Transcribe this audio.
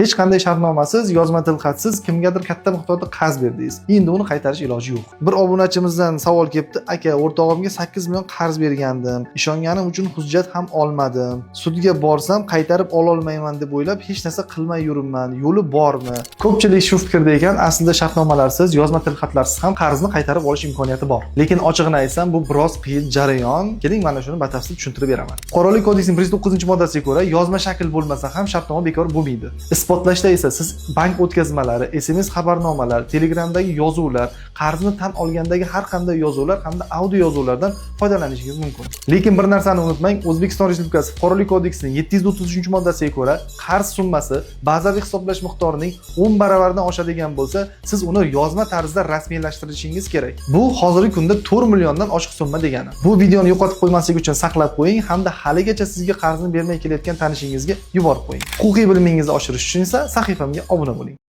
Hech qanday shartnomasiz, yozma tilxatsiz kimgadir katta miqdorda qarz berdingiz. Endi uni qaytarish iloji yo'q. Bir obunachimizdan savol kelibdi: "Aka, o'rtog'imga 8 million qarz bergandim. Ishonganim uchun hujjat ham olmadim. Sudga borsam qaytarib ololmayman deb o'ylab hech narsa qilmay yuribman. Yo'li bormi?" Ko'pchilik shu fikrda ekan, aslida shartnomalarsiz, yozma tilxatlarsiz ham qarzni qaytarib olish imkoniyati bor. Lekin ochig'ini aytsam, bu biroz qiyin jarayon. Keling, mana shuni batafsil tushuntirib beraman. Fuqarolik kodeksining 109-moddasiga ko'ra, yozma shakl bo'lmasa ham shartnoma bekor bo'lmaydi. Isbotlashda esa siz bank o'tkazmalari, SMS xabarnomalar, Telegramdagi yozuvlar, qarzni tan olgandagi har qanday yozuvlar hamda audio yozuvlardan foydalanishingiz mumkin. Lekin bir narsani unutmang, O'zbekiston Respublikasi Fuqarolik kodeksining 733-moddasiga ko'ra, qarz summasi bazaviy hisoblash miqdorining 10 baravaridan oshadigan bo'lsa, siz uni yozma tarzda rasmiylashtirishingiz kerak. Bu hozirgi kunda 4 milliondan oshiq summa degani. Bu videoni yo'qotib qo'ymaslik uchun saqlab qo'ying hamda haligacha sizga qarzni bermay kelayotgan tanishingizga yuborib qo'ying. Huquqiy bilimingizni oshirish uchun esa sahifamga obuna bo'ling.